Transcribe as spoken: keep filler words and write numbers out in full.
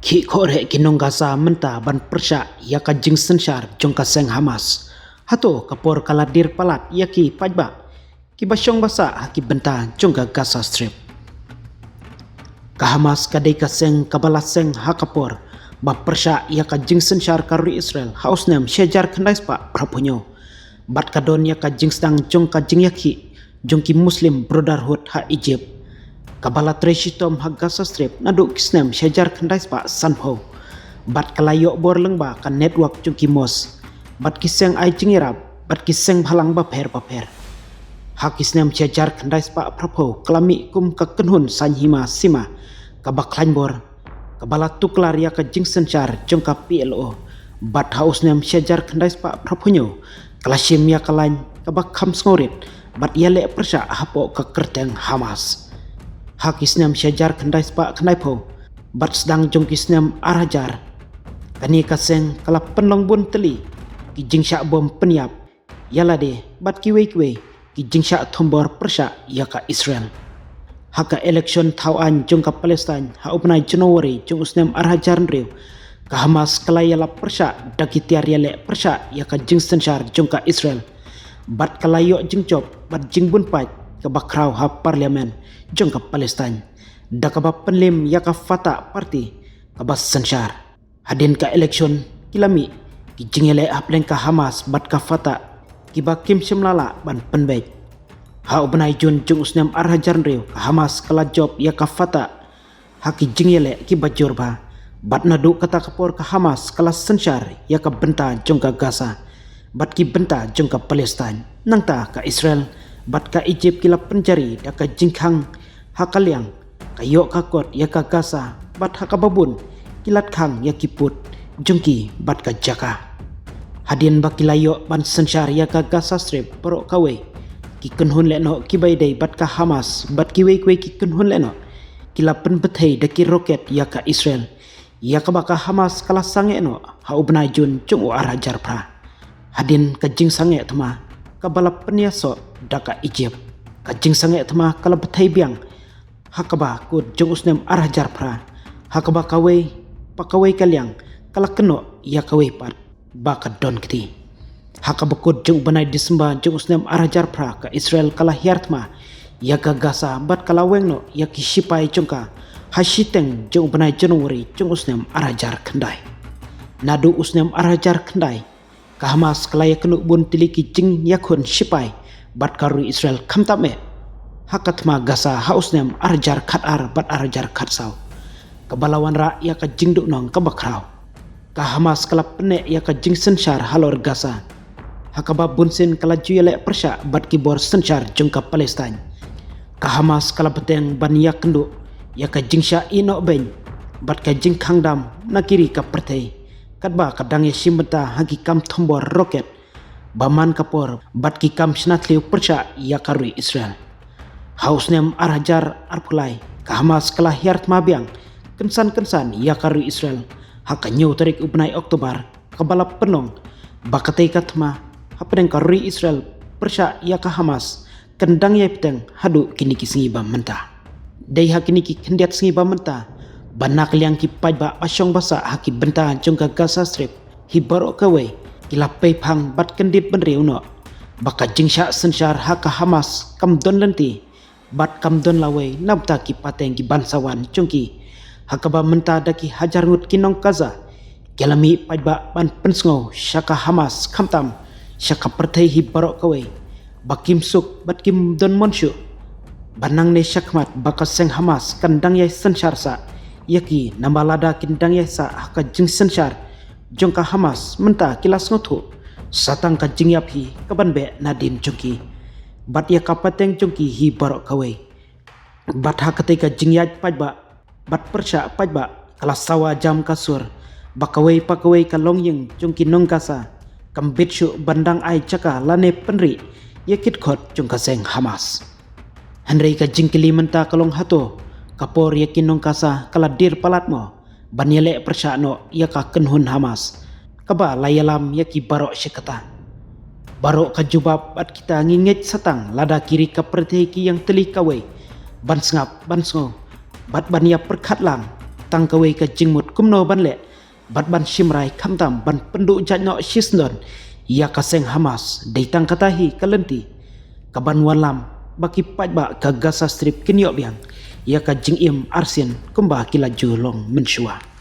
Ki khorek ki nong Gaza mynta ban pyrshah ïa ka jingsynshar jong ka seng Hamas. Hato ka por ka la dier palat ïa ki paidbah kiba shong ba sah ha ki bynta jong ka Gaza Strip. Ka Hamas ka dei ka seng kaba la seng ha ka por ba pyrshah ïa ka jingsynshar ka ri Israel ha u snem shi hajar khyndai spah phra phew hynñiew. Bad ka don ïa ka jingsdang jong ka jingïakhih jong ki Muslim Brotherhood ha Egypt, kaba la trei shitom ha Gaza Strip naduh ki snem shi hajar khyndai spah san phew. Bad ka la ïoh bor lyngba ka network jong ki mosque bad ki seng ai jingïarap bad ki seng bhalang bapher bapher. Ha ki snem shi hajar khyndai spah phra phew ka la mih kum ka kynhun saiñ hima sima kaba khlaiñ bor, kaba la tuklar ïa ka jingsynshar jong ka P L O. Bad ha u snem shi hajar khyndai spah phra phew hynñiew ka la shim ïa ka laiñ kaba kham sngewrit bad ïaleh pyrshah hapoh ka kyrteng Hamas. Ha ki snem shi hajar khyndai spah khyndai phew bad sdang jong ki snem ar hajar, kane ka seng ka la pynlong bun tylli ki jingshah bom pynïap ïa lade bad kiwei kiwei ki jingshah thombor pyrshah ïa ka Israel. Ha ka election thaw aiñ jong ka Palestine ha u bnai January jong u snem ar hajar hynriew, ka Hamas ka la ïalap pyrshah da ki tiar ïaleh pyrshah ïa ka jingsynshar jong ka Israel. Bad ka la ïoh jingjop bad jingbun paid kaba khraw ha parliament jong ka Palestine, da kaba pynlim ïa ka Fatah party kaba synshar. Hadien ka election ki la mih ki jingïaleh hapdeng ka Hamas bad ka Fatah kiba kim shym la lah ban pynbeit. Ha u bnai Jun jong u snem ar hajar hynriew ka Hamas ka la jop ïa ka Fatah ha ki jingïaleh kiba jur bha. Bad naduh kata ka por ka Hamas ka la synshar ïa ka bynta jong ka Gaza bad ki bynta jong ka Palestine. Nangta ka Israel bad ka Egypt ki la pynjari da ka jingkhang ha ka liang, ka ïoh ka kot ïa ka Gaza bad ha kaba bun ki la khang ïa ki pud jong ki bad ka jaka. Hadien ba ki la ïoh ban synshar ïa ka Gaza Strip baroh kawei, ki kynhun lehnoh kiba ïadei bad ka Hamas bad kiwei kiwei ki kynhun lehnoh ki la pynbthei da ki roket ïa ka Israel, ïa kaba ka Hamas ka la sangeh noh ha u bnai Jun jong u ar hajar phra. Hadien ka jingsangeh thma kaba la pynïasoh da ka Egypt, ka jingsangeh thma ka la bthei biang ha kaba kut jong u snem ar hajar phra, ha kaba kawei pa kawei ka liang ka la kynnoh ïa kawei pat ba ka don kti. Ha kaba kut jong u bnai December jong u snem ar hajar phra ka Israel ka la hiar thma ïa ka Gaza bad ka la weng noh ïa ki shipai jong ka ha shiteng jong u bnai January jong u snem ar hajar khyndai. Naduh u snem ar hajar khyndai ka Hamas ka la ïakynduh bun tylli ki jingïakhun shipai bad ka ri Israel khamtam eh ha ka thma Gaza ha u snem ar hajar khatar bad ar hajar khatsaw, kaba la wanrah ïa ka jingduhnong kaba khraw. Ka Hamas ka la pynneh ïa ka jingsynshar halor Gaza, ha kaba bunsien ka la ju ïaleh pyrshah bad ki bor synshar jong ka Palestine. Ka Hamas ka la bteng ban ïakynduh ïa ka jingshah ïehnoh beiñ bad ka jingkhang dam na ki ri ka pyrthei, katba ka dang ïashim bynta ha ki kam thombor roket ba man ka por bad ki kam shna thliew pyrshah ïa ka ri Israel. Ha u snem ar hajar arphew lai ka Hamas ka la hiar thma biang kynsan kynsan ïa ka ri Israel ha ka hynñiew tarik u bnai October, kaba la pynlong ba katei ka thma hapdeng ka ri Israel pyrshah ïa ka Hamas kan dang ïai bteng haduh kine ki sngi ba mynta. Dei ha kine ki khyndiat sngi ba mynta ba na ka liang ki paidbah ba shong ba sah ha ki bynta jong ka Gaza Strip hi baroh kawei ki la peiphang bad kyndit bynriew noh ba ka jingshah synshar ha ka Hamas kam don lynti bad kam don lawei na bynta ki pateng ki ban sa wan jong ki, ha kaba mynta da ki hajar ngut ki nong Gaza ki la mih paidbah ban pynsngew sha ka Hamas khamtam sha ka pyrthei hi baroh kawei ba kim suk bad kim don mon shuh ba nangne shakhmat ba ka seng Hamas kan dang ïai synshar sah ïa ki, namar lada kin dang ïai sah ha ka jingsynshar jong ka Hamas mynta ki la sngewthuh sa tang ka jingïap hi kaban beh nadien jong ki bad ïa ka pateng jong ki hi baroh kawei. Bad ha katei ka jingïaid paidbah bad pyrshah paidbah ka la sawa jam ka sur ba kawei pa kawei ka longïing jong ki nong Gaza kam bit shuh ban dang ai jaka lane pynrih ïa ki dkhot jong ka seng Hamas. Hynrei ka jingkylli mynta ka long, hato ka por ïa ki nong Gaza ka la dier palat mo ban ïaleh pyrshah noh ïa ka kynhun Hamas kaba la ïalam ïa ki baroh shi katta? Baroh ka jubab bad kita ngi ngeit sa tang lada ki ri ka pyrthei ki ïeng tylli kawei ban sngap ban sngew bad ban ïa pyrkhat lang tang kawei ka jingmut kumno ban leh bad ban shim rai khamtam ban pynduh jait noh shisyndon ïa ka seng Hamas. Dei tang kata hi ka lynti kaban wallam ba ki paidbah ka Gaza Strip kin ïoh biang ïa ka jingim arsien kumba ki la ju long mynshuwa.